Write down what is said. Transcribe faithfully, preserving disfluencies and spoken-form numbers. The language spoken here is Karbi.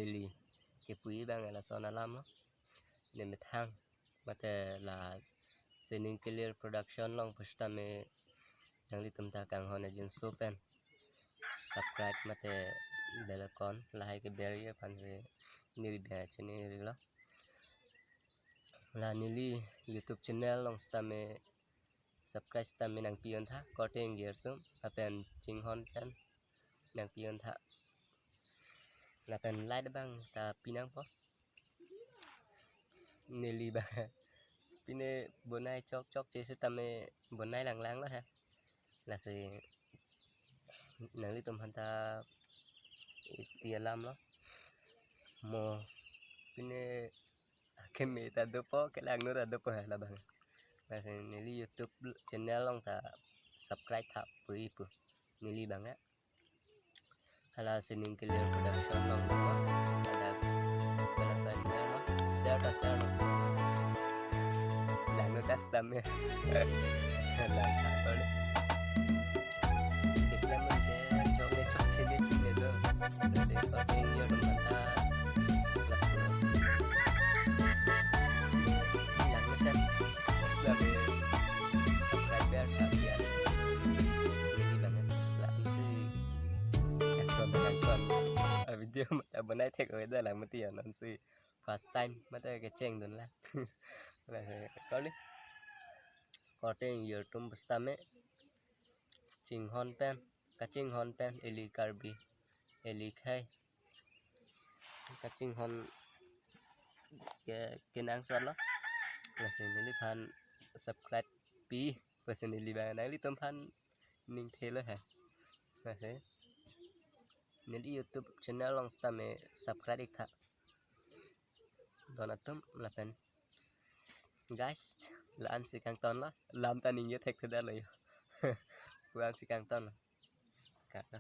Neli kepu abang lason alam lo. Ne methang mate la Sining Kelir Production along pusitame nanglitum ta kanghon ajinso pen subscribe mate bell icon lahai keber aphan si neli bia chini rilo. La neli YouTube channel along sitame subscribe sitame nangpi-un tha, korte ingjir atum, lapen chinghon pen nangpi-un tha. Lapen like abang ta pi nangpo. Neli abang pine bonai chokchok che sitame bonai langlang lo he. Lasi nanglitum aphan ta isi alam lo. Mo pine akeme ta dopo, kelangno ta dopo he labang. Lasi neli YouTube channel along ta subscribe tha pu-i pu neli abang ya. Hala Sining Kelir Production along dopo. Ada belasan share lo, share ta share lo. Langno ta sitame. Lang ta share lo. Iklam ke chok le chok chini chini do. Nanti korte ingjir atum ta. Lang ni sen. Subscribe, subscribe ta biar. Neli abang langsung. Action, action. Ah, video mata bonai thek oi da lang mati ya non si. First time mata kecheng dun la. Kali. Korte ingjir atum pusitame chinghon pen, kachinghon pen, ili Karbi, ili khei kachinghon ke kenangsot lo. Lasi neliphan subscribe pi, lasi neli abang nanglitum aphan ning thelo he. Lasi neli YouTube channel along sitame subscribe ik tha. Don atum lapen guys, la-an si kangton lo, lam ta ningje thek theda lo yo. Pu-an si kangton lo. Kata.